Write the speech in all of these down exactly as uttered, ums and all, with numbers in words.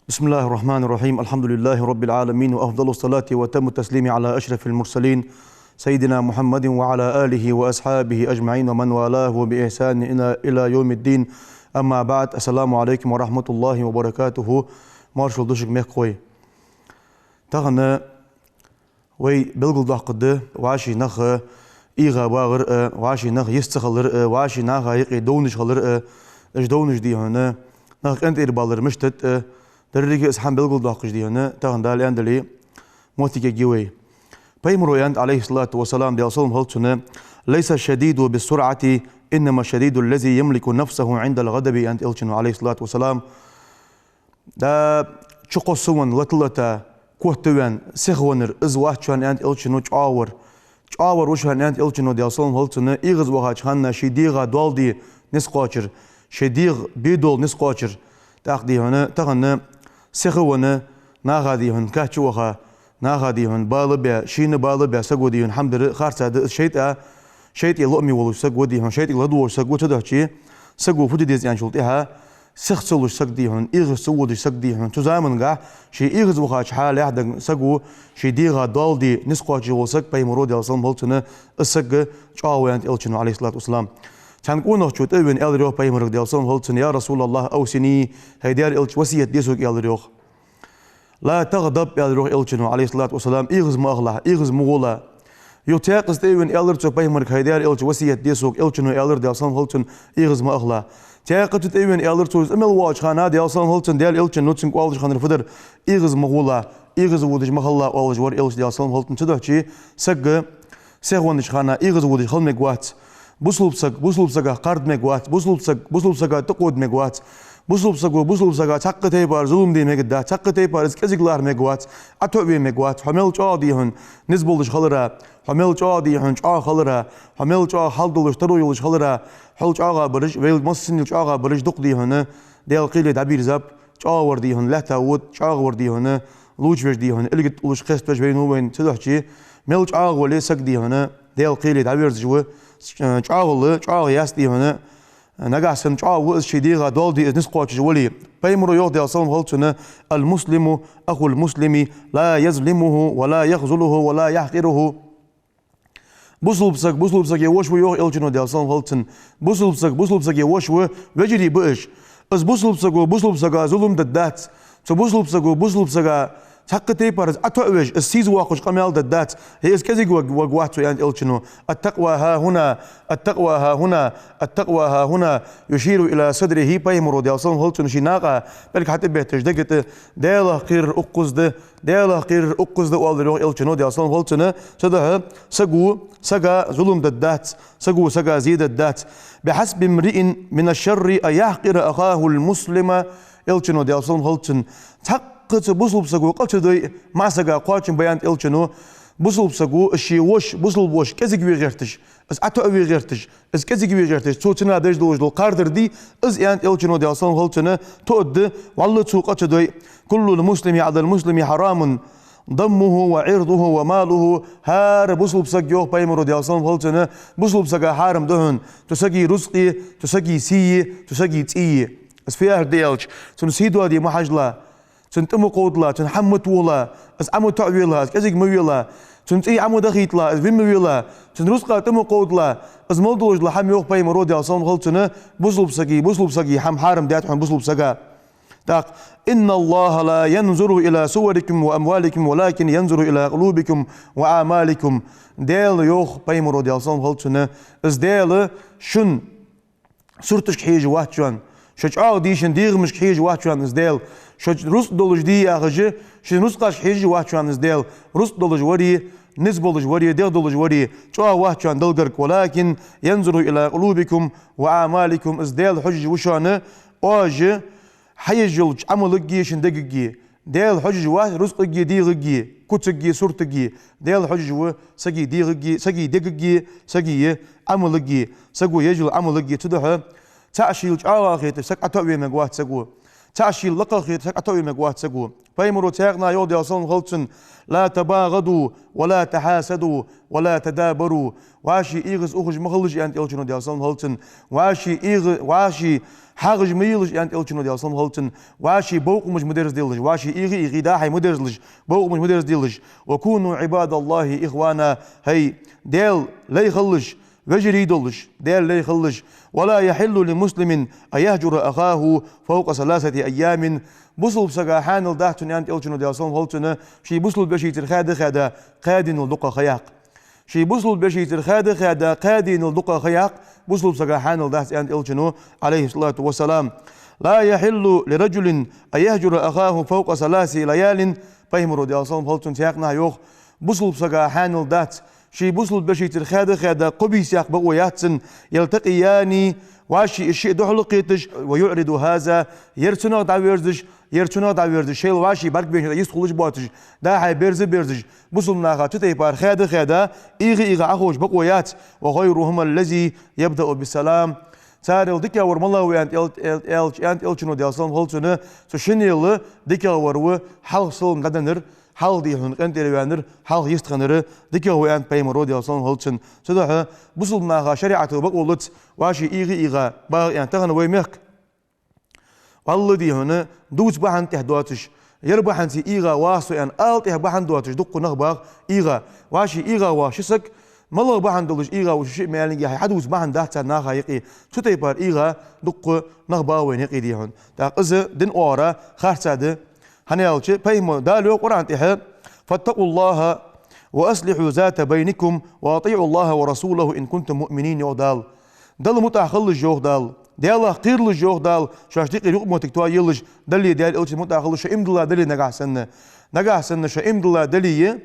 بسم الله الرحمن الرحيم. الحمد لله رب العالمين، وأفضل الصلاة وأتم التسليم على أشرف المرسلين سيدنا محمد وعلى آله وأصحابه أجمعين ومن والاه بإحسان إلى، إلى يوم الدين. أما بعد. السلام عليكم ورحمة الله وبركاته. Моаршал да шуга, мехкахой. Тахан вай белгалдоаккхаргда вӀаший нах эгӀа багӀар а, вӀаший нах йист ца хилар а, вӀаший наха юкъе довнаш хилар а, уж довнаш, дий хьона, нах къинтӀера балар мишта да а, деррига из хӀама белгалдоаккхаш, дий хьона, тахан Дала аьнна дале, моттиг ергья вай. Пайхамаро аьннад, Ӏалайхи ссалату вассалам, Даьла салам хилда цунна: «ليس الشديد بالصرعة، إنما الشديد الذي يملك نفسه عند الغضب», аьннад Элчано, Ӏалайхи ссалату вассалам. Да, чукхоссавенна, лата-лата, котвенна, сихвеннар из вац шоана, аьннад Элчано, чӀоагӀвар. ЧӀоагӀвар ва шоана, аьннад Элчано, Даьла салам хилда цунна, эгӀазвахача хана ший дегӀа доал де низ кхоачар, ший дегӀа бе доал низ кхоачар. ТӀаккха, дий хьона, тахан сихвенна, наха, дий хьона, кач а ваха, наха, дий хьона, бала баь, шийна бала баь саго, дий хьона, хӀама дар харцахьа да из. ШайтӀа, шайтӀа лоӀаме волаш саг ва, дий хьона, шайтӀага ладувгӀаш саг ва. Цудухьа саго фу де деза аьнначул тӀехьа, сих ца луш саг, дий хьона, эгӀаш ца водаш саг, дий хьона, цу заманга ший эгӀазвахача хьале дагӀа саго ший дегӀа доал де низ кхоачаш вола саг, Пайхамаро, Даьла салам хилда цунна, из саг чӀоагӀа ва, аьннад Элчано, Ӏалайхи ссалату вассалам. Цхьан къонахчо тӀавена аьлар йоах Пайхамарга, Даьла салам хилда цунна: «يا رسول الله، أوصني, хӀай Даьла Элча, васкет де сога», аьлар йоах. «لا تغضب», аьлар йоах Элчано, Ӏалайхи ссалату вассалам, эгӀаз ма ахалахь, эгӀаз ма гӀолахь. Юха цхьаькхаза тӀавена аьлар цо Пайхамарга: «ХӀай Даьла Элча, васкет де сога», Элчано аьлар, Даьла салам хилда цунна, эгӀаз ма ахалахь. Цхьаькхаза тӀавена аьлар цо, из мел воагӀача хана, Даьла салам хилда цунна, Даьла Элчано цунга оалаш хиннар фу дар: «ЭгӀаз ма гӀолахь, эгӀаз водаш ма хилалахь», оалаш вар Элча, Даьла салам хилда цунна. Цудухьа саг сихвеннача хана эгӀаз водаш хила мегаш вац. Бусалба саг бусалба сагах кхарда мегаш вац. Бусалба саг бусалба сага тӀакховда мегаш вац. Бусалба саго бусалба сага цхьаккха тайпара зулам де мегаргдац, цхьаккха тайпара из кӀезига лара мегаш вац, ӀотоӀаве мегаш вац. Хьо мел чӀоагӀа, дий хьона, низ болаш хилара, хьо мел чӀоагӀа, дий хьона, чӀоагӀа хилара, хьо мел чӀоагӀа хьал долаш, таро йолаш хилара, хьол чӀоагӀа бараш, вайл массанел чӀоагӀа бараш дукха, дий хьона, Даьла кхеле дӀабийрзаб. ЧӀоагӀвар, дий хьона, лаьтта вода, чӀоагӀвар, дий хьона, лувчавеш, дий хьона, илгит улуш кхеставеш вайна ва вайна. Цудухьа мел чӀоагӀа вале саг, дий хьона, Даьла кхеле дӀаверзаш ва. ЧӀоагӀал чӀоагӀа яц, дий хьона, нагахьа санна чӀоагӀа ва из ший дегӀа доал де, из низ кхоачаш вале. Пайхамаро йоах, Даьла салам хилда цунна: «المسلم أخو المسلم، لا يظلمه ولا يخذله ولا يحقره». Бусалба саг бусалба сага воша ва, йоах Элчано, Даьла салам хилда цунна. Бусалба саг бусалба сага воша ва, вежарий ба уж. Из бусалба саго бусалба сага зулам дергдац. Цу бусалба саго бусалба сага цхьаккха тайпара из ӀотоӀавеш, из сийсаза воаккхаш къамаьл дергдац, е из кӀезига ваг-, варгвац цо, аьннад Элчано. «التقوى ها هنا، التقوى ها هنا، التقوى ها هنا», يشير إلى صدره, Пайхамаро, Даьла салам хилда цунна, ший накъа пӀелг хьатӀабетташ дега тӀа: «Даьлах кхерар укхаза да, Даьлах кхерар укхаза да», оалар йоах Элчано, Даьла салам хилда цунна. Цудухьа саго сага зулам дергдац, саго сага зе дергдац. «بحسب امرئ من الشر أن يحقر أخاه المسلم», Элчано, Даьла салам хилда цунна. Цхьаккха цу бусалба саго къа ца дой, маӀа сага кхоачам ба, аьннад Элчано. Бусалба саго из ший воша, бусалба воша кӀезига ве гӀерташ, из ӀотоӀаве гӀерташ, из кӀезига ве гӀерташ, цо цунна деш долаш дола кхардар дий из, аьннад Элчано, Даьла салам хилда цунна, тоъаргда, вӀалла цо къа ца дой. «كل المسلم على المسلم حرام دمه وعرضه وماله». ХӀара бусалба саг, йоах Пайхамаро, Даьла салам хилда цунна, бусалба сага хьарам да хьона цу сага рузкъеи, цу сага сиеи, цу сага цӀиеи. Из фу яхар да аьлча, цун сий доаде ма хьажалахь, цун тӀа ма кховдалахь, цун хӀама ма тохалахь, из Ӏо ма тоӀавелахь, из кӀезига ма велахь, цун цӀий Ӏо ма дахийталахь, из вима ма велахь, цун рузкъа тӀа ма кховдалахь. Из мел долаш дола хӀама, йоах Пайхамаро, Даьла салам хилда цунна, бусалба сага, бусалба сага хӀама хьарам даьд хьона бусалба сага. ТӀаккха: «إن الله لا ينظر إلى صوركم وأموالكم ولكن ينظر إلى قلوبكم وأعمالكم». Даьла, йоах Пайхамаро, Даьла салам хилда цунна, из Даьла шун сурташка хьежаш вац шоана, шо чӀоагӀа дийшача дегӀамашка хьежаш вац шоана из Даьла, шо рузкъа долаш дий яхаш, шун рузкъашка хьежаш вац шоана из Даьла. Рузкъа долаш варе, низ болаш варе, дегӀ долаш варе, чӀоагӀа вац шоана Далла гарга. «ولكن ينظر إلى قلوبكم وأعمالكم». Из Даьла хьожаш ва шоана, оаш хьаеш йолча Ӏамалгеи шун дегагеи. Даьла хьожаш вац рузкъагеи дегӀагеи, куцагеи суртагеи. Даьла хьожаш ва сага дегӀагеи, сага дегагеи, сага Ӏамалгеи, саго еш йола Ӏамалгеи. Цудухьа цаӀ шийла чӀоагӀа хеташ саг Ӏо тоъаве мегаш вац саго. таӀашил лакхагӀа хеташ саг Ӏатоуе мегаргвац саго. Пайхамаро цхьаькханахьа йоах, Даьла салам хилда цунна: «لا تباغضوا ولا تحاسدوا ولا تدابروا». ВӀаший эгӀаз ухаш ма хилалаш, аьннад Элчано, Даьла салам хилда цунна. ВӀаший эгӀа-, вӀаший хьагӀаш ма елалаш, аьннад Элчано, Даьла салам хилда цунна. ВӀаший бовкъамаш ма дерзаделалаш, вӀаший эгӀа-эгӀа дӀа-хьа ма дерзалаш, бовкъамаш ма дерзаделалаш. «وكونوا عباد الله إخوانا». ХӀай Даьла лай хилалаш, вежарий долаш, Даьла лай хилалаш. «ولا يحل لمسلم أن يهجر أخاه فوق ثلاثة أيام». Бусалба сага хьаьнал дац цунна, аьннад Элчано, Даьла салам хилда цунна, ший бусалба вешийцара хаьда-хаьда кхаь денал дукха ха яккха. Ший бусалба вешийцара хаьда-хаьда кхаь денал дукха ха яккха бусалба сага хьаьнал дац, аьннад Элчано, عليه الصلاة والسلام. «لا يحل لرجل أن يهجر أخاه فوق ثلاث ليال». Пайхамаро, Даьла салам хилда цунна, цхьаькханахьа йоах, бусалба сага хьаьнал дац ший бусалба вешийцара хаьда-хаьда кхо бийса яккха бокъо яц цун. «يلتقيان», вӀаший уж шиъ духьала кхеташ, «ويعرض هذا», ер цунах дӀаверзаш, ер цунах дӀаверзаш, шоайла вӀаший бӀаргабайнача тӀа йистхулаш боацаш, дӀа-хьа берза-берзаш, бусалба наха цу тайпара хаьда-хаьда, эгӀа-эгӀа Ӏоховша бокъо яц. «وخيرهما الذي يبدأ بالسلام». Царел дикагӀвар малав аьннад Эл-, Эл-, Элч-, аьннад Элчано, Даьла салам хилда цунна, цу шиннел дикагӀвар ва хьалха салам дӀаденнар, хьалха, дий хьона, къинтӀера ваьннар, хьалха йистхиннар дикагӀа ва, аьннад Пайхамаро, Даьла салам хилда цунна. Цудухьа бусалба наха шариӀато бокъо луц вӀаший эгӀа-эгӀа багӀа, аьнна, тахан вай мехка вӀалла, дий хьона, дувца бахьан тӀехьа доацаш, ер бахьанца эгӀа вац со, аьнна, ала тӀехьа бахьан доацаш дукха нах багӀа эгӀа. ВӀаший эгӀа вагӀа ши саг, малагӀа бахьан долаш эгӀа ва ши шиъ ма аьллинге, хьай хьадувца бахьан дац царна наха юкъе. Цу тайпара эгӀа дукха нах багӀа вайна юкъе, дий хьона. ТӀаккха из дина оагӀора харцахьа да. ХӀана аьлча, Пайхамаро, Дала йоах Къуръан тӀа: «فاتقوا الله وأصلحوا ذات بينكم وأطيعوا الله ورسوله إن كنتم مؤمنين», йоах Дала. Далла мутӀахьа хилалаш, йоах Дала. Даьлах кхералаш, йоах Дала, шоашта юкъера юкъамоттиг тоаелаш, Даллеи Даьла Элчанеи мутӀахьа хилалаш, шо иман дилла дале нагахьа санна. Нагахьа санна шо иман дилла дале,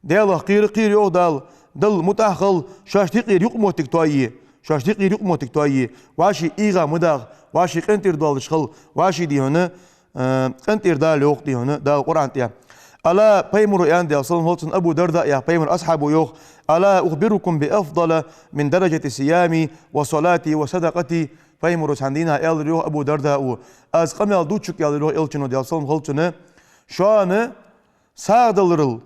Даьлах кхера, кхера, йоах Дала, Далла мутӀахьа хила, шоашта юкъера юкъамоттиг тоае, шоашта юкъера юкъамоттиг тоае, вӀаший эгӀа ма дагӀа, вӀаший къинтӀера доаллаш хила, вӀаший, дий хьона, э, къинтӀера дала, йоах, дий хьона, Дала Къуръан тӀа. «ألا», Пайхамаро аьннад, Даьла салам хилда цунна, Абу Дардаъ яха Пайхамара асхьабо йоах: «ألا أخبركم بأفضل من درجة صيامي وصلاتي وصدقتي؟» Пайхамаро цхьан дийнахьа аьлар, йоах, Абу Дардаъо: «Аз къамаьл дувций шуга, — аьлар, йоах, Элчано, Даьла салам хилда цунна, — шоана сагӀа даларал,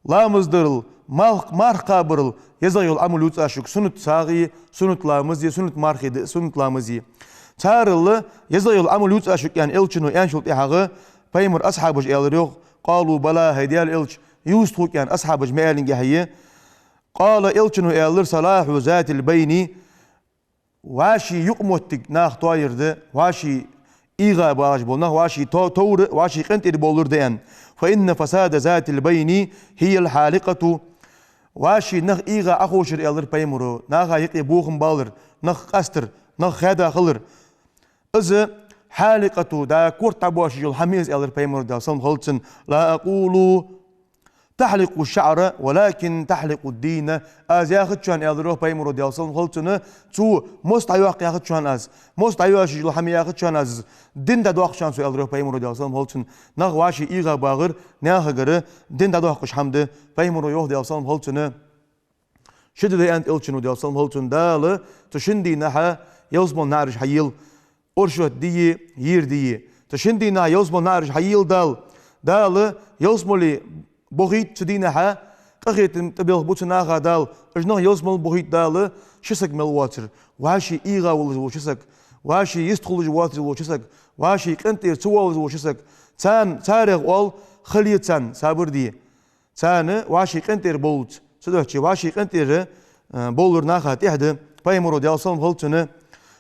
ламаз дарал, малх-, марха кхабарал езагӀа йола Ӏамал ювц аз шуга, суннат сагӀеи, суннат ламазеи, суннат мархеи д-, суннат ламазеи. Царел езагӀа йола Ӏамал ювц аз шуга», — аьнна, Элчано аьнначул тӀехьагӀа Пайхамара асхьабаша аьлар, йоах: «قالوا بلى», хӀай Даьла Элча, ювц тхога, аьнна, асхьабаша ма аьллинге хьае. «قال», Элчано аьлар: «صلاح ذات البين». ВӀаший юкъамоттиг наха тоаяр да, вӀаший эгӀа багӀаш бола нах, вӀаший то-, товр, вӀаший къинтӀера бовлар да, аьнна. «فإن فساد ذات البين هي الحالقة». ВӀаший нах эгӀа Ӏоховшар, аьлар Пайхамаро, наха юкъе бохам балар, нах къастар, нах хаьда хилар. Из хьаликъату, да, корта дӀабоашаш йола хӀама я из, аьлар Пайхамаро, Даьла салам хилда цунна. «لا أقول تحلق الشعر ولكن تحلق الدين». Аз яхац шоана, аьлар, йоах, Пайхамаро, Даьла салам хилда цунна, цо мос дӀайоаккх яхац шоана аз. Мос дӀайоашаш йола хӀама яхац шоана аз. Дин дӀадоаккх шоана со, аьлар, йоах, Пайхамаро, Даьла салам хилда цунна. Нах вӀаший эгӀа багӀар наьхагара дин дӀадоаккхаш хӀама да. Пайхамаро йоах, Даьла салам хилда цунна. Ши ди да, аьннад Элчано, Даьла салам хилда цунна, Дала цу шин дийнахьа ялсмала наӀараш хьаел. Оршот дийи, ер дийи. Цу шин дийнахьа ялсмала наӀараш хьаел Дала. Дала ялсмале бохийт цу дийнахьа, къахетам тӀабелха бу цу наха Дала. Уж нах ялсмале бохийт Дала, ши саг мел воацар. ВӀаший эгӀа волаш вола ши саг. ВӀаший йистхулаш воацаш вола ши саг. ВӀаший къинтӀера ца воалаш вола ши саг. Царна, царех оал: хила е царна, сабар де. Царна вӀаший къинтӀера бовлац. Цудухьа вӀаший къинтӀера, э, бовлар наха тӀехьа да. Пайхамаро, Даьла салам хилда цунна,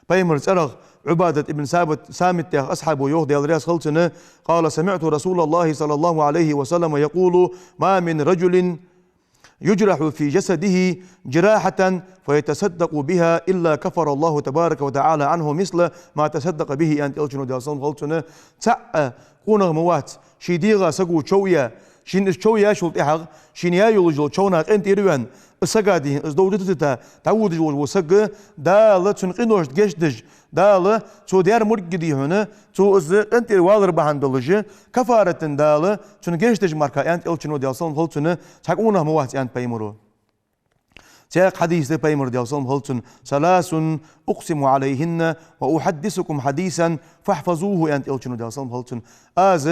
Пайхамара цӀерагӀа Ӏубадат ибн Сабит, Самит яха асхьабо йоах, Даьла раьза хилва цунна: «قال: سمعت رسول الله صلى الله عليه وسلم يقول: ما من رجل يجرح في جسده جراحة فيتصدق بها إلا كفر الله تبارك وتعالى عنه مثل ما تصدق به», — аьннад Элчано, Даьла салам хилда цунна. ЦаӀ къонах ма вац, ший дегӀа саго чов яь, шийна из чов яьчул тӀехьагӀа, шийна яь йолаш йолча човна къинтӀера ваьнна, из сага дийхьа, из дов дита-дита дӀаводаш волаш вола саг, Дала цун къиношта гешт деш, Дала цо даьр мургги дий хьона, цо из къинтӀера валар бахьан долаш, кафаратан Дала цунна гешт деш мара, аьннад Элчано, Даьла салам хилда цунна, цхьа къонах ма вац, аьннад Пайхамаро. Цхьаькха хьадис да Пайхамара, Даьла салам хилда цунна: «ثلاث أقسم عليهن وأحدثكم حديثا فاحفظوه», аьннад Элчано, Даьла салам хилда цунна. Аз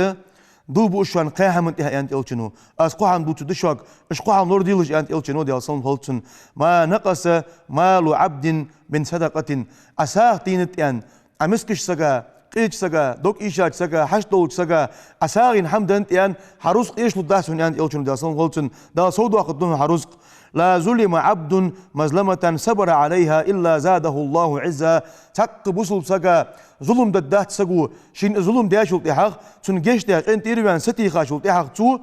дув буъ шоана кхаь хӀаман тӀехьа, аьннад Элчано. Аз кхо хӀама дувцаргда шуга, уж кхо хӀама лорадийлаш, аьннад Элчано, Даьла салам хилда цунна. «ما نقص مال عبد من صدقة». Ӏа сагӀа тийна тӀена, Ӏа мискача сага, къеча сага, дог эшача сага, хьашт долча сага Ӏа сагӀийна хӀама денна тӀена, хьа рузкъ эшалургдац хьона, аьннад Элчано, Даьла салам хилда цунна. Дала совдоаккхаргда хьона хьа рузкъ. «لا ظلم عبد مظلمة صبر عليها إلا زاده الله عزا». Цхьаккха бусалба сага зулам дергдац саго, шийна из зулам дечул тӀехьагӀа, цунна гешт даь, къинтӀера ваьнна, сатийхачул тӀехьагӀа цо,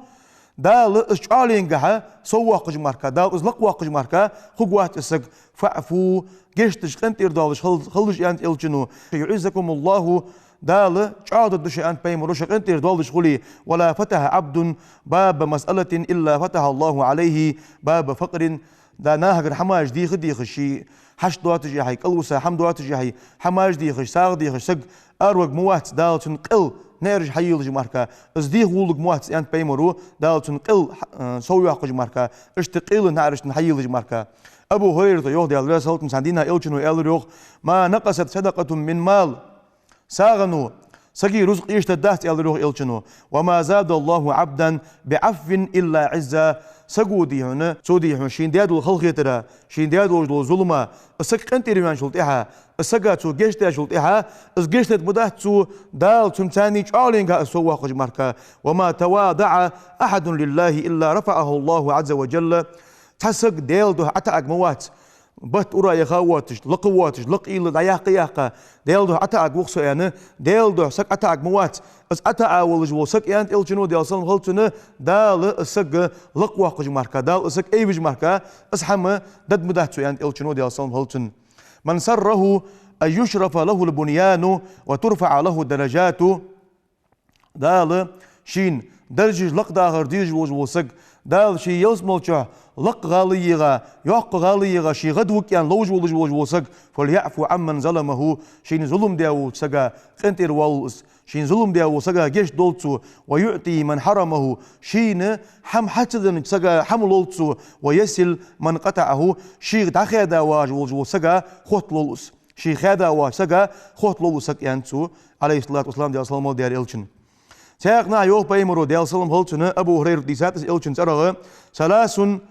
Дала из чӀоагӀленгахьа соввоаккхаш мара, Дала из лакхвоаккхаш мара хургвац из саг. «فاعفوا», гешт деш, къинтӀера доаллаш хил-, хилалаш, аьннад Элчано. «يعزكم الله», Дала чӀоагӀдергда шо, аьннад Пайхамара, шо къинтӀера доаллаш хуле. «ولا فتح عبد باب مسألة إلا فتح الله عليه باب فقر». Да нахагара хӀамаш деха-дехаш, ший хьашт доацашехьа, кӀалвиса хӀама доацашехьа, хӀамаш дехаш, сагӀа дехаш саг араварг ма вац, Дала цунна къел, наӀараш хьайийлаш мара, из деха волалург ма вац, аьннад Пайхамара, Дала цунна къел, э, совйоаккхаш мара, иштта къелан наӀараш цунна хьайийлаш мара. Абу Хурайрата йоах, Даьла раьза хилда цунна, цхьан дийнахьа Элчано аьлар йоах: «ما نقصت صدقة من مال». СагӀано сага рузкъ эшадергдац, аьлар йоах Элчано. «وما زاد الله عبدا بعفو إلا عزا». Саго, дий хьона, цо, дий хьона, шийна даь дола халахетар, шийна даь долаш дола зулам, из саг къинтӀера ваьнначул тӀехьа, из сага цо гешт даьчул тӀехьа, из гешт дергдац цо, Дала цунна царна чӀоагӀленгахьа из соввоаккхаш мара. «وما تواضع أحد لله إلا رفعه الله عز وجل». Цхьа саг Даьла духьа ӀотаӀарг ма вац, бат ура яха а воацаш, лакха а воацаш, лакха уйла дӀаяккха а яьккха, Даьла духьа ӀотаӀарг ва-кх со, аьнна, Даьла духьа саг ӀотаӀарг ма вац. Из ӀотаӀа волаш вола саг, аьннад Элчано, Даьла салам хилда цунна, Дала из саг лакхвоаккхаш мара, Дала из саг айвеш мара, из хӀама дергдац цо, аьннад Элчано, Даьла салам хилда цунна. «من سره أن يشرف له البنيان وترفع له الدرجات». Дала шийна даржаш лакхдахар дезаш волаш вола саг, Дала ший ялсмала чу лакха гӀала йийгӀа, йоккха гӀала йийгӀа, ший гӀадвуг аьнна ловш волаш волаш вола саг, «فليعف عمن ظلمه», шийна зулам даь волча сага къинтӀера воалл из, шийна зулам даь волча сага гешт долда цо, «ويعطي من حرمه», шийна хӀама хьа ца деннача сага хӀама лолда цо, «ويصل من قطعه», шийх дӀахаьда вагӀаш волаш вола сага хотта лолл из. Шийх хаьда вагӀача сага хотта лолл из саг, аьннад цо, Ӏалайхи ссалату вассалам, Даьла салам хилда цунна. Цхьаькханахьа йоах Пайхамара, Даьла салам хилда цунна, Абу Хурайрата дийцад из Элчан цӀерагӀа: «ثلاث», кхо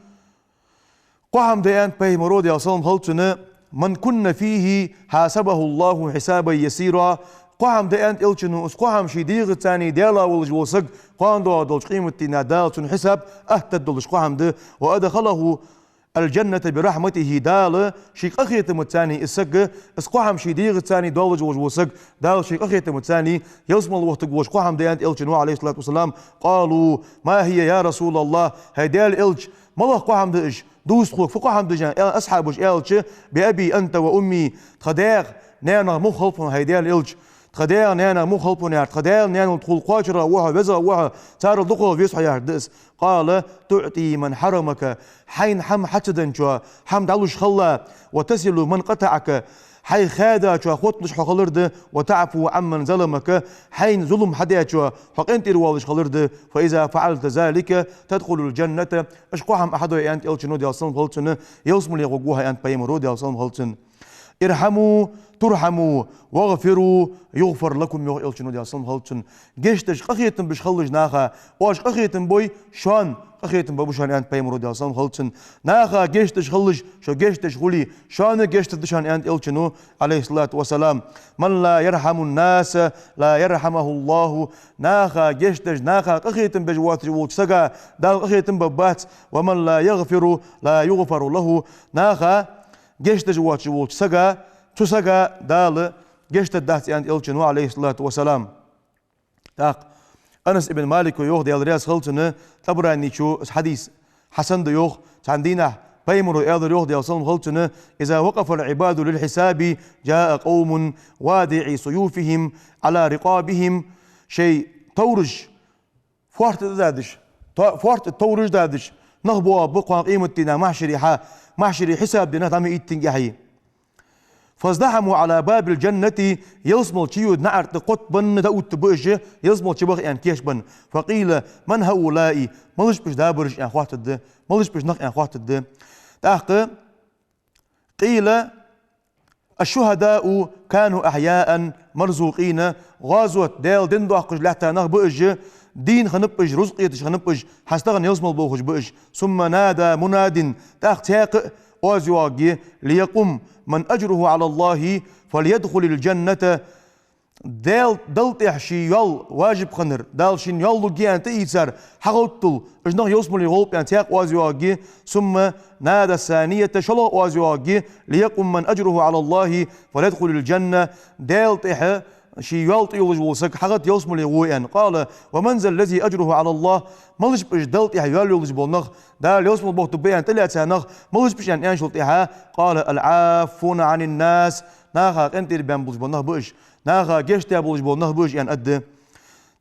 хӀама да, аьннад Пайхамара, Даьла салам хилда цунна, «من كن فيه حاسبه الله حسابا يسيرا». Кхо хӀама да, аьннад Элчано, из кхо хӀама ший дегӀаца Даьла волаш вола саг, кхоана доагӀаш долча къематдийнахьа Дала цунна хьисап аттад долаш кхо хӀама да. «وأدخله الجنة برحمته», Дала ший къахетамца из саг, из кхо хӀама ший дегӀаца доаллаш волаш вола саг, Дала ший къахетамца ялсмала вохийтаргволаш кхо хӀама да, аьннад Элчано, Ӏалайхи ссалату вассалам. «قالوا: ما هي يا رسول الله؟» ХӀай Даьла Элча, малагӀа кхо хӀама да уж? Дувца тхога, фу кхо хӀама да уж, аьнна, асхьабаша аьлча: «بأبي أنت وأمي», тха даьх, наьнах мух хилда хьона, хӀай Даьла Элча, тха даьх, наьнах мух хилда хьона, яхар, тха даьх, наьнах тхул кхоачара ва хьо, веза ва хьо, царел дукхагӀа веза хьо яхар да из. «قال: تعطي من حرمك», хьайна хӀама хьа ца денначоа хӀама дӀалуш хила, «وتصل من قطعك», хьайх хаьдачоа хотталуш хьо хилар да, «وتعفو عمن ظلمك», хьайна зулам хьадаьчоа хьо къинтӀера воалаш хилар да. «فإذا فعلت ذلك تدخل الجنة». Уж кхо хӀама Ӏа хьадой, аьннад Элчано, Даьла салам хилда цунна, ялсмале гӀоргва хьо, аьннад Пайхамара, Даьла салам хилда цунна. «ارحموا ترحموا وأغفروا يغفر لكم», йоах Элчано, Даьла салам хилда цунна. Гешт деш, къахетам беш хилалаш наха, оаш къахетам бой, шоана къахетам бергба шоана, аьннад Пайхамара, Даьла салам хилда цунна. Наха гешт деш хилалаш, шо гешт деш хуле, шоана гешт дергда шоана, аьннад Элчано, Ӏалайхи ссалату вассалам. «من لا يرحم الناس لا يرحمه الله». Наха гешт деш, наха къахетам беш воацаш волча сага Дала къахетам бергбац. «ومن لا يغفر لا يغفر له». Наха гешт деш воацаш волча сага, цу сага Дала гешт дергдац, аьннад Элчано, Ӏалайхи ссалату вассалам. ТӀаккха Анас ибн Малика йоах, Даьла раьза хилда цунна, ТӀабаранечо из хьадис хьасан да йоах, цхьан дийнахьа Пайхамара аьлар йоах, Даьла салам хилда цунна: «إذا وقف العباد للحساب جاء قوم واضعي سيوفهم على رقابهم». Шоай товраш фоарт тӀа дадеш, то-, фоарт тӀа товраш дадеш, нах боагӀаргба кхоана къематдийнахьа, махьшаре хьа-, махьшаре хьисап дена дӀа ма иттинге хьий. «فازدحموا على باب الجنة», ялсмала чуйодача наӀара тӀа кхоттабенна дӀаоттаргба уж, ялсмала чубаха аьнна кийчбенна. «فقيل: من هؤلاء؟» Малаш ба уж дабараш аьнна хоаттаргда, малаш ба уж нах аьнна хоаттаргда. ТӀаккха قيل: الشهداء كانوا أحياء مرزوقين. ГӀазот, Даьла дин доаккхаш лаьтта нах ба уж, дийна хиннаб уж, рузкъ эташ хиннаб уж, хӀанз тахан ялсмала болхаш ба уж. ثم نادى مناد, тӀаккха цхьаькха а оаз йоагӀаргья: ليقم من أجره على الله فليدخل الجنة. Даьла, Далла тӀехьа ший йоал важиб хиннар, Дала шийна йоал лургья аьнна тӀаийцар хьагӀовттал, уж нах ялсмале гӀолба аьнна цхьаькха оаз йоагӀаргья. ثم نادى الثانية, шоллагӀа оаз йоагӀаргья: ليقم من أجره على الله فليدخل الجنة. Даьла тӀехьа ший йоал тӀайолаш вола саг хьагӀатта ялсмале гӀо аьнна. قال: ومن ذا الذي أجره على الله؟ Малаш ба уж Далла тӀехьа йоал йолаш бола нах, Дала ялсмала бохтаргба аьнна тӀалаьца нах, малаш ба уж аьнна аьнначул тӀехьа, قال: العافون عن الناس. Наха къинтӀера баьнна болаш бола нах ба уж. Наха гешт даь болаш бола нах ба уж аьнна аргда.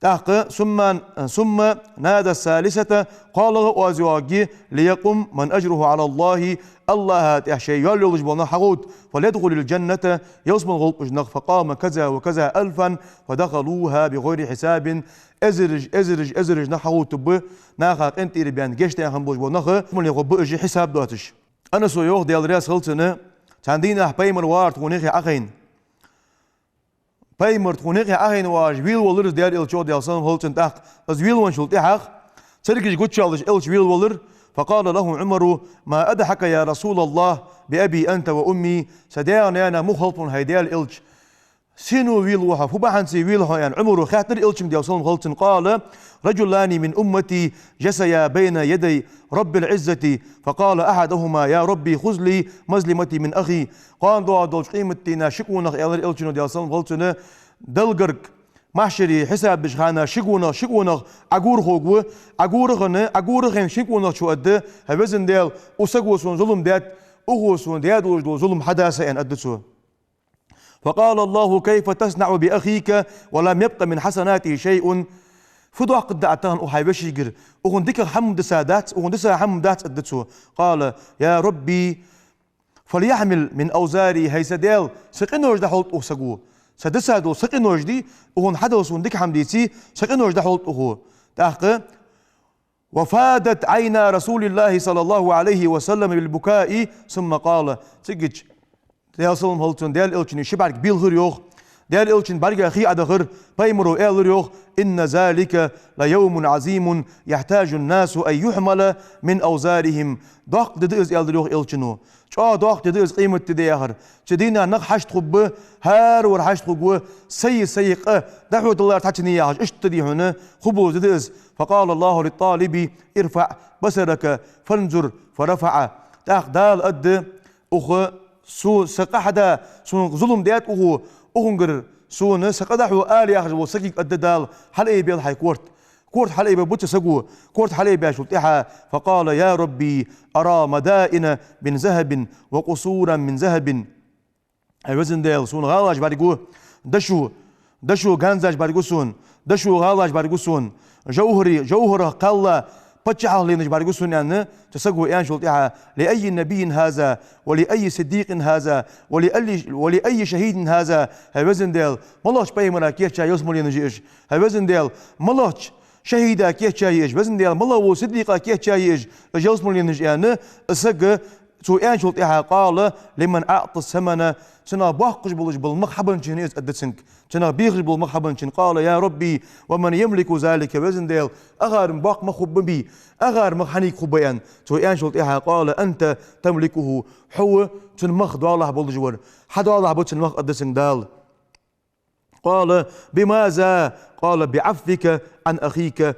ТӀаккха ثم، ثم نادى الثالثة, кхоалагӀа оаз йоагӀаргья: ليقم من أجره على الله, АллахӀа тӀехьа ший йоал йолаш бола нах хьагӀовтта, فليدخل الجنة, ялсмала гӀолба уж нах. فقام كذا وكذا ألفا فدخلوها بغير حساب. Эзараш, эзараш, эзараш нах хьагӀовттаргба, наха къинтӀера баьнна гешт даь хинна болаш бола нах, ялсмале гӀоргба уж хьисаб доацаш. Анаса йоах, Даьла раьза хилва цунна, цхьан дийнахьа Пайхамар вар тхона юххе Ӏохайна. Пайхамар тхона юххе Ӏохайна вагӀаш велавелар из Даьла Элча, Даьла салам хилда цунна тӀаккха. Из велавенначул тӀехьагӀа цергаш гучаяьлча Элча велавелар. فقال له عمر: ما أضحكك يا رسول الله بأبي أنت وأمي؟ Са даьх-наьнах муха хилва хьона, хӀай Даьла Элча? Сенна велаву хьо, фу бахьанца велаву хьо аьнна, Ӏумара хаьттар Элчага, Даьла салам хилда цунна. قال: رجلان من أمتي جثيا بين يدي رب العزة، فقال أحدهما: يا رب خذ لي مظلمتي من أخي. Кхоана доагӀаш долча къематдийнахьа ши къонах, аьлар Элчано, Даьла салам хилда цунна, Далла гарга, махьшаре хьисаб деча хана ши къонах, ши къонах Ӏогора хургва, Ӏогора хинна, Ӏогора хинна шин къонахчо аргда: хӀай Везан Даьла, укх саго сона зулам даьд, укхо сона даь долаш дола зулам хьада са, аьнна аргда цо. فقال الله: كيف تصنع بأخيك ولم يبق من حسناته شيء؟ Фу доаккхаргда Ӏа тахан укх хьай вешийгара? Укхун дикагӀа хӀама дисадац, укхун диса хӀама дац, аргда цо. قال: يا رب فليحمل من أوزاري. ХӀай са Даьла, са къинош дӀахьулда укх саго. Са диса дола са къинош дий, укхунна хьадала сона дика хӀама деце, са къинош дӀахьулда укхо. ТӀаккха وفاضت عينا رسول الله صلى الله عليه وسلم بالبكاء ثم قال. Цигача Даьла салам хилда цунна, Даьла Элчан ши бӀарг белхар йоах. Даьла Элчан бӀарга хий Ӏодахар, Пайхамара аьлар йоах: إن ذلك ليوم عظيم يحتاج الناس أن يحمل من أوزارهم. Доккха ди да из, аьлар йоах Элчано. ЧӀоагӀа доккха ди да из къематди да яхар. Цу дийнахьа нах хьашт хургба, хӀаравар хьашт хургва, сай-сай къа дӀахьо далар цхьацца яхаш, иштта да хьона, хургбола ди да из. فقال الله للطالب: ارفع بصرك فانظر. فرفع. ТӀаккха Дала аргда: укх со, са къа хьада, сона зулам даьд укхо, укхунгара сона са къа дӀахьо ала яхаш волча сагага аргда Дала: хьалаайбел хьай корта. Корта хьалаайбергба цу саго. Корта хьалаайбаьчул тӀехьагӀа: فقال: يا رب أرى مدائن من ذهب وقصورا من ذهب. ХӀай Везан Даьла, сона гӀалаш бӀаргагу, дошо, дошо ганзаш бӀаргагу сона, дошо гӀалаш бӀаргагу сона, жовхӀари-, жовхӀарах кхелла паччахьалкхенаш бӀаргагу сона, аьнна, цу саго аьнначул тӀехьагӀа: لأي نبي هذا ولأي صديق هذا ولأي، ولأي شهيد هذا؟ ХӀай Везан Даьла, малагӀча пайхамара кийчъяь ялсмале еннай уж? ХӀай Везан Даьла, малагӀча шахӀида кийчъяьй уж? Везан Даьла, малагӀа вола сиддикъа кийчъяьй уж, уж ялсмале еннай уж, аьнна, из саг цо аьнначул тӀехьагӀа: قال: لمن أعطى الثمن. Цунах боаккхаш болаш бола мах хьабенначоа я из, аргда цунга. Цунах бехаш бола мах хьабенначоа. قال: يا رب ومن يملك ذلك؟ Везан Даьла, акхар боккха мах хургба-м бий, акхар мах хьанга хургба, аьнна. Цо аьнначул тӀехьагӀа: قال: أنت تملكه. Хьо ва цун мах доалахьа болаш вар. Хьа доалахьа ба цун мах, аргда цунга Дала. قال: بماذا؟ قال: بعفوك عن أخيك.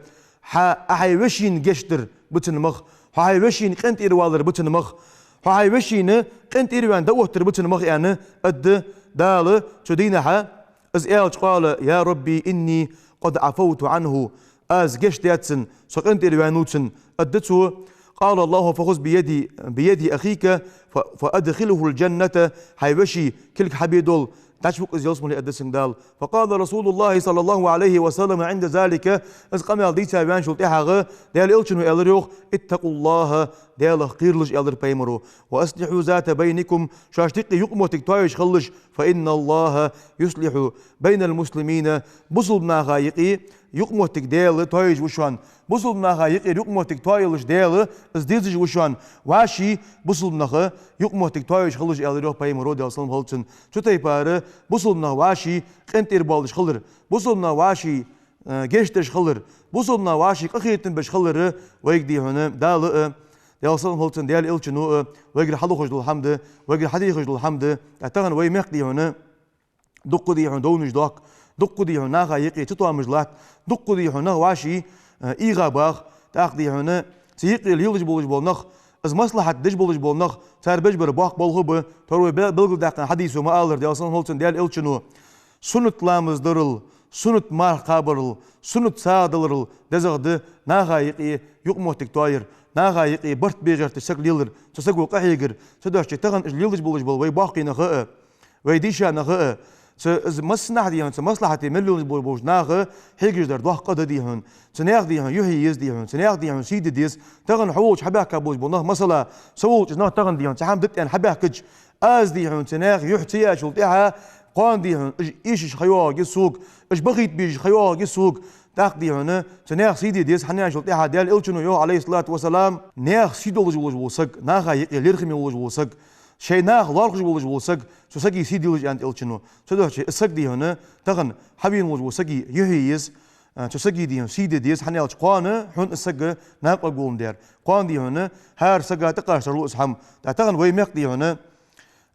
Хьа, Ӏа хьай вешийна гешт дар ба цун мах, хьо хьай вешийна къинтӀера валар ба цун мах, хьо хьай вешийна къинтӀера ваьнна дӀаоттар ба цун мах, аьнна, аргда Дала цу дийнахьа. Из аьлча, قال: يا رب إني قد عفوت عنه. Аз гешт даьд цунна, со къинтӀера ваьннав цунна, аргда цо. قال الله: فخذ بيد، بيد أخيك ف، فأدخله الجنة. Хьай веший кулг хьабе долаш, дӀачуваккха из ялсмале, аргда цунга Дала. فقال رسول الله صلى الله عليه وسلم عند ذلك. Из къамаьл дийца ваьнначул тӀехьагӀа Даьла Элчано аьлар йоах: اتقوا الله. Даьлах кхералаш, аьлар Пайхамаро. وأصلحوا ذات بينكم. Шоашта юкъе юкъамоттиг тоаеш хилалаш. فإن الله يصلح بين المسلمين. Бусалба наха юкъе юкъмоттиг Даьла тоаеш ва шоана. Бусалба наха юкъера юкъмоттиг тоаялаш Даьла из дезаш ва шоана. ВӀаший бусалба нах юкъмоттиг тоаеш хилалаш, аьлар йоах пайхамаро, Даьла салам хилда цунна. Цу тайпара бусалба нах вӀаший къинтӀера боалаш хилар. Бусалба нах вӀаший, э, гешт деш хилар. Бусалба нах вӀаший къахетам беш хилар вайга, дий хьона, Дала, э, Даьла салам хилда цунна, Даьла Элчано, э, вайгара хьадувхаш дола хӀама да, вайгара хьадехаш дола хӀама да. Э, тахан вай мехка, дий хьона, дукха, дий хьона, довнаш доахк, дукха, дий хьона, наха юкъе цатоамаш латт, дукха, дий хьона, нах вӀаший, э, эгӀа бах, тӀаккха, дий хьона, цу юкъе лелаш болаш бола нах, из маслахьат деш болаш бола нах, цар беш бар боккха болх ба, тхьовра вай бе-, белгалдаьккхача хьадисо ма аллара, Даьла салам хилда цунна, Даьла Элчано: суннат ламаз дарал, суннат марха кхабарал, суннат сагӀа даларал дезагӀа да наха юкъе юкъмоттиг тоаяр, наха юкъе барт бе гӀерташ саг лелар, цу саго къахьегар. Цудухьа тахан уж лелаш болаш бола вай боккхий нах а, вай дийша нах а, цу из массанахьа, дий хьона, цу маслахьате мел лелаш болаш болча наха хьегаш дар доккха къа да, дий хьона. Цу наьха, дий хьона, юхь е еза, дий хьона, цу наьха, дий хьона, сий де деза. Тахан хьо волча хьабаьхка болаш бола нах, масала, со волча из нах тахан, дий хьона, цхьа хӀама дита аьнна хьабаьхкача, аз, дий хьона, цу наьха юхь ца яьчул тӀехьагӀа, кхоана, дий хьона, уж эшаш ха йоагӀаргья сога, уж бахийта безаш ха йоагӀаргья сога. ТӀаккха, дий хьона, цу наьха сий де деза, хӀана аьлча, тӀехьа Даьла Элчано йоах, Ӏалайхи ссалату вассалам, наьха сий долаш волаш вола саг, наха юкъе лерхӀаме волаш вола саг, шоай наха лоархӀаш волаш вола саг, цу сага сий делаш, аьннад Элчано. Цудухьа из саг, дий хьона, тахан хьавена волаш вола сага юхь е еза, а, цу сага, дий хьона, сий де деза, хӀана аьлча кхоана хьона из саг накъа гулам дер. Кхоана, дий хьона, хӀара сага тӀакхача тарлу из хӀама. ТӀаккха тахан вай мехка, дий хьона,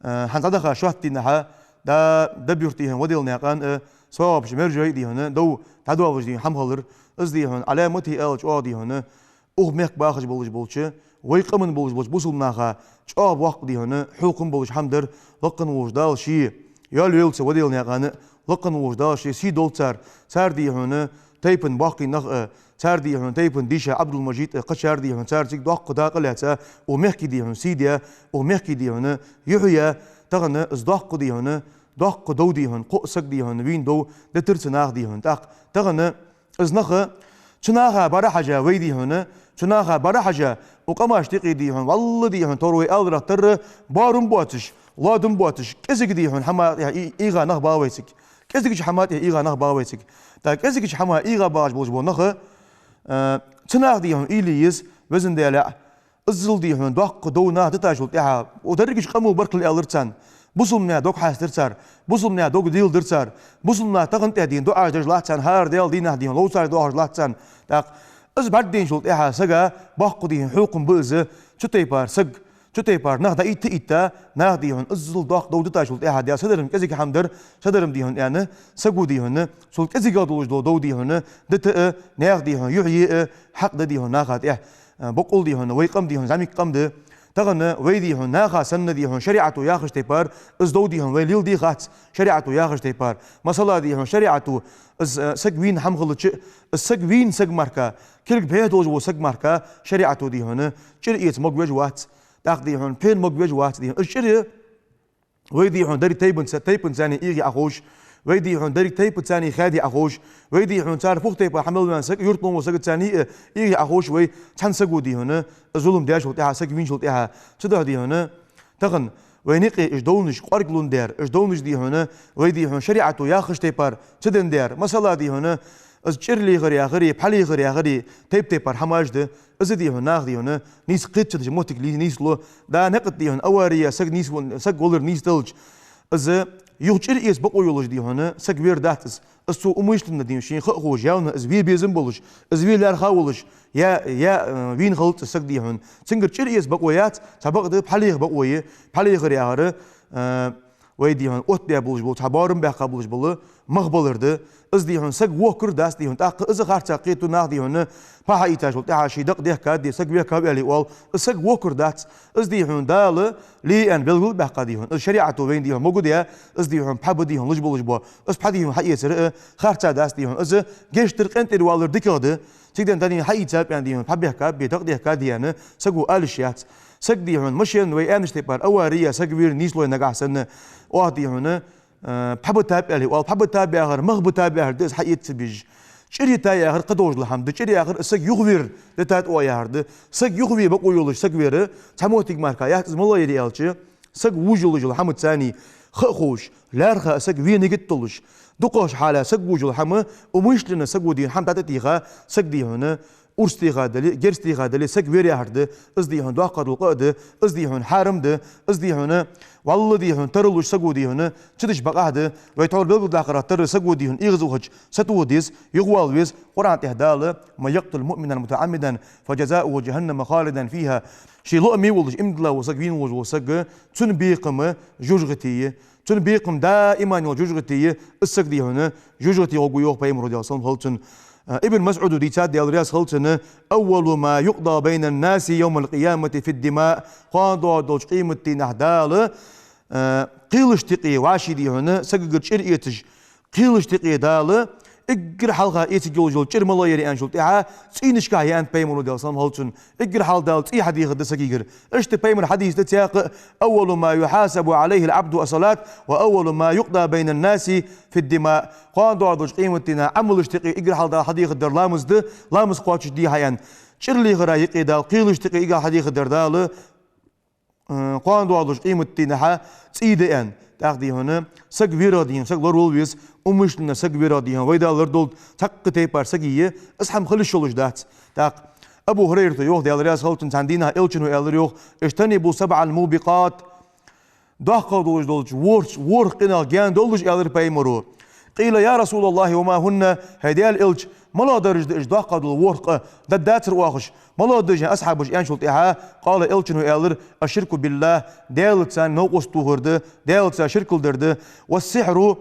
а, хӀанз дӀадаха шоатта дийнахьа, да, Даб-Юрта, дий хьона, Ваделнаькъан, а, СоагӀапча Мержой, дий хьона, дов дӀадоалаш, дий хьона, хӀама хилар. Из, дий хьона, Ӏаламате аьлча оаха, дий хьона, укх мехка бахаш болаш болча вай къаман болаш болча бусалба наха чӀоагӀа боккха, дий хьона, хьокхам болаш хӀама дар. Лакха волча Дала ший йоал йойла цу Ваделнаькъана, лакха волча Дала ший сий долда цар, цар, дий хьона, тайпан боккхий нах а, цар, дий хьона, тайпан дийша Ӏабдул-Мажид а, кхычар, дий хьона, цар цига доккха дакъа лаьца, укх мехка, дий хьона, сий даь, укх мехка, дий хьона, юхь яь, тахан из доккха, дий хьона, доккха дов, дий хьона, кхо саг, дий хьона, вийна дов дитар цу наха, дий хьона. ТӀаккха тахан из нах, цу наха бӀарахьежа вай, дий хьона, цу наха бӀарахьежа, укх къамашта юкъе, дий хьона, вӀалла, дий хьона, тхьовра вай аьлар тара, боарам боацаш, лоадам боацаш, кӀезига, дий хьона, хӀаман тӀа и-, эгӀа нах ба вай цига. КӀезигача хӀаман тӀа эгӀа нах ба вай цига. ТӀаккха кӀезигача хӀаман эгӀа багӀаш болаш бола нах, а, цу наха, дий хьона, уйла е еза, Везан Даьла, иззал, дий хьона, доккха дов наха дитачул тӀехьагӀа, укх дерригача къамо баркал аьлар царна, бусалба наьха дог хьестар цар, бусалба наьха дог деладир цар, бусалба наха тахан тӀа, дий хьона, дуӀаш деш латт царна, хӀара Даьла дийнахьа, дий хьона, ловцаш доахаш латт царна. ТӀаккха из бӀаргадайначул тӀехьагӀа сага боккха, дий хьона, хьокхам ба из, цу тайпара саг, цу тайпара нах дӀаитта а итта, наха, дий хьона, иззал доккха дов дитачул тӀехьагӀа, Даьла, са дар-м кӀезига хӀама дар, са дар-м, дий хьона, аьнна, саго, дий хьона, цул кӀезигагӀа долаш дола дов, дий хьона, дита а, наьха, дий хьона, юхь е а хьакъ да, дий хьона, наха тӀа. А, бокъонца, дий хьона, вай къам, дий хьона, зӀамига къам да. Тахан вай, дий хьона, наха санна, дий хьона, шариӀато яхача тайпара из дов, дий хьона, вай леладе хац, шариӀато яхача тайпара. Масала, дий хьона, шариӀато из, а, саг вийна хӀама хилча, из саг вийна саг мара, кулг бӀеха долаш вола саг мара шариӀато, дий хьона, чӀир эца могавеш вац, тӀаккха, дий хьона, пхьена могавеш вац, дий хьона. Из чӀир вай, дий хьона, деррига тайпанца, тайпанца эгӀа Ӏоховш, вай, дий хьона, деррига тайпанца хаьде Ӏоховш, вай, дий хьона, цар фух тайпара хьа мел ваьнна саг, юртара вола саг, царна а эгӀа Ӏоховш вай, цхьан саго, дий хьона, зулам даьчул тӀехьагӀа, саг вийначул тӀехьагӀа. Цудухьа, дий хьона, тахан вайна юкъе уж довнаш кӀоаргалун дер, уж довнаш, дий хьона, вай, дий хьона, шариӀато яхача тайпара ца даьннадар. Масала, дий хьона, из чӀир лехар яхари, пхьа лехар яхари, тайп-тайпара хӀамаш да. Из, дий хьона, наха, дий хьона, нийса кхетача моттиге ле-, нийслу. Да, наькъа тӀа, дий хьона, авария, саг нийсвенна, саг валар нийсделча, из юха чӀир эца бокъо йолаш, дий хьона, саг вер дац из. Из цо умышленно, дий хьона, шийна ха а ховш, явно из ве безам болаш, из ве лаьрхӀа волаш, я, я, э, вийна хилац из саг, дий хьона. Цунгара чӀир эца бокъо яц, цхьабакъда пхьа леха бокъо я, пхьа лехар яхар, э, вай, дий хьона, оттабаь болаш бола, цхьа боарам баьккха болаш бола мах балар да. Из, дий хьона, саг вохкар дац, дий хьона, тӀаккха из харца кхетаду наха, дий хьона, пхьа хьаийцачул тӀехьагӀа ший дакъа дехкад, саг вехкав аьле оал, из саг вохкар дац. Из, дий хьона, Дала ле аьнна белгал а баьккха, дий хьона, из шариӀато вайна, дий хьона, могадаь, из, дий хьона, пхьа ба, дий хьона, луш болаш бола. Из пхьа, дий хьона, хьаэцар а харца дац, дий хьона, из гешт дар къинтӀера валар дикагӀа да. Цига денз, дий хьона, хьаийцаб аьнна, дий хьона, пхьа бехкаб, дакъа дехкад аьнна, саго ала йиш яц. Саг, дий хьона, машен вай аьннача тайпара авария, саг вер нийслой нагахьа санна, оаха, дий хьона, э, пхьа битаб аьле оал, пхьа битаб яхар, мах битаб яхар да из, хьаэца ца безаш. ЧӀир йита яхар кхыдола хӀама да, чӀир яхар из саг юхавер дитад оаха яхар да. Саг юхаве бокъо йолаш саг вер цхьа моттиг мара яц, из малав аьлча, саг вувш йолаш йола хӀамаца ха а ховш, лаьрхӀа саг ве нигат долаш, дукхагӀча хьала саг вужал хӀама, умышленно саго дий хьона хӀама дӀатӀатеха, саг дий хьона урс теха дале, герз теха дале, саг вер яхар да, из дий хьона доккха дола къа да, из дий хьона хьарам да, из дий хьона, валла дий хьона, тара луш саго дий хьона, цу деш бакъахьа да, вай тхьовра белгалдаккхарах тара саго дий хьона, эгӀазвахача, сатоха деза, юхавала веза, Къуръан тӀа Дала: «من يقتل مؤمنا متعمدا فجزاؤه جهنم خالدا فيها». Ше лоӀаме волаш, иман дилла вола саг, вийна волаш вола саг, цун бекхам жожагӀате я, цун бекхам даиман йола жожагӀате я, из саг дий хьона жожагӀате гӀоргва йоах Пайхамара, Даьла салам хилда цунна. Ибн МасӀуда дийцад, Даьла раьза хилва цунна: «أول ما يقضى بين الناس يوم القيامة في الدماء». Кхоана доагӀаш долча къематдийнахьа Дала, э, кхелашта юкъе вӀаший дий хьона сагагара чӀир эцаш, кхелашта юкъе Дала эггара хьалха эцаргйолаш йола чӀир малагӀа я аьнначул тӀехьагӀа, цӀийнашка я аьннад Пайхамара, Даьла салам хилда цунна. Эггара хьалха Дала цӀий хьадехаргда сагагара. Иштта Пайхамара хьадис да цхьаькха: «أول ما يحاسب عليه العبد الصلاة، وأول ما يقضى بين الناس في الدماء». Кхоана доагӀаш долча къематдийнахьа Ӏамалашта юкъе эггара хьалха Дала хьадехаргдар ламаз да, ламаз кхоачаш дий хьа аьнна. ЧӀир лехара юкъе Дала кхелашта юкъе эггара хьадехаргдар Дала, э, кхоана доагӀаш долча къематдийнахьа цӀий да аьнна. ТӀаккха дий хьона саг верах дий хьона, саг лоравала веза, умышленно саг верах дий хьона, вай Дала лорадолда, цхьаккха тайпара саг я, из хӀама хила йиш йолаш дац. ТӀаккха Абу ХӀурайрата йоах, Даьла раьза хилва цунна, цхьан дийнахьа Элчано аьлар йоах: «اجتنبوا السبع الموبقات». ДоккхагӀа долаш долча ворхӀ-, ворхӀ къинах гаьна довлалаш, аьлар Пайхамара. «قيل يا رسول الله وما هن؟» ХӀай Даьла Элча, малагӀдараш да уж доккхагӀа дола ворхӀ къа, дӀадацар оаха уж, малагӀа да уж, асхьабаша аьнначул тӀехьагӀа, قال, Элчано аьлар: «الشرك بالله», Даьлаца новкъост тохар да, Даьлаца ширк дар да, «والسحر»,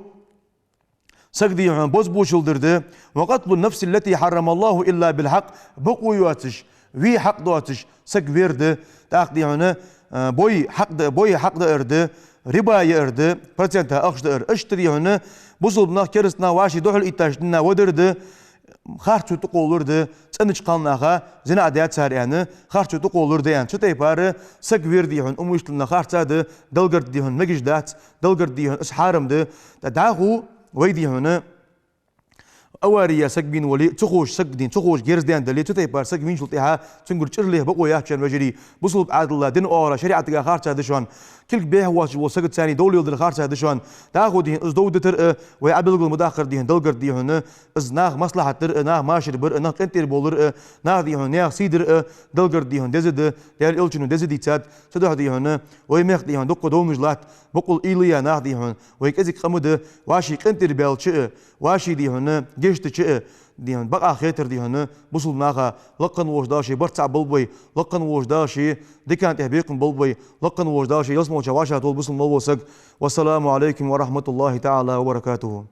саг дий хьона бозбуунчал дар да, «وقتل النفس التي حرم الله إلا بالحق», бокъо йоацаш, ве хьакъ доацаш саг вер да, тӀаккха дий хьона, э, бой хьакъ да, бой хьакъ даар да, риба яар да, процента ахча даар. Иштта дий хьона бусалба нах, кераста нах вӀаший духьалъэтташ дина вадар да, харцо тӀакхоллар да, цӀенача кхалнаха зина а даьд цар аьнна, харцо тӀакхоллар да аьнна. Цу тайпара саг вер дий хьона умышленно харц да, Далла гарга дий хьона мегаш дац, Далла гарга дий хьона из хьарам да. ТӀаккха дӀахо вай дий хьона авария саг бийна вале, ца ховш саг дий хьона, ца ховш герз даьнна дале, цу тайпара саг вийначул тӀехьагӀа цунгара чӀир леха бокъо яц шоана, вежарий. Бусалба Ӏаьдала дина оагӀорахьа, шариӀатагахьа харц да шоана. Кулг бӀехавоацаш вола сагацара дий хьона дов леладар харц да шоана. ДӀахо дий хьона из дов дитар а, вай Ӏобелгал ма даккхара дий хьона, Далла гарга дий хьона, из наха маслахьат дар а, наха машар бар а, нах къинтӀера бовлар а, наха дий хьона наьха сий дар а Далла гарга дий хьона деза да, Даьла Элчано деза дийцад. Цудухьа дий хьона вай мехка дий хьона дукха довнаш латт, бокъонца уйла я наха дий хьона, вай кӀезига къам да, вӀаший къинтӀера баьлча а, вӀаший дий хьона гешт дича а, дий хьона бакъахьа хетар дий хьона бусалба наха. Лакха волча Дала ший барт цхьа болба вай, лакха волча Дала ший дикан тӀа бекхам болба вай, лакха волча Дала ший ялсмалча вӀашагӀтолба бусалба мел вола саг. والسلام عليكم ورحمة الله تعالى وبركاته.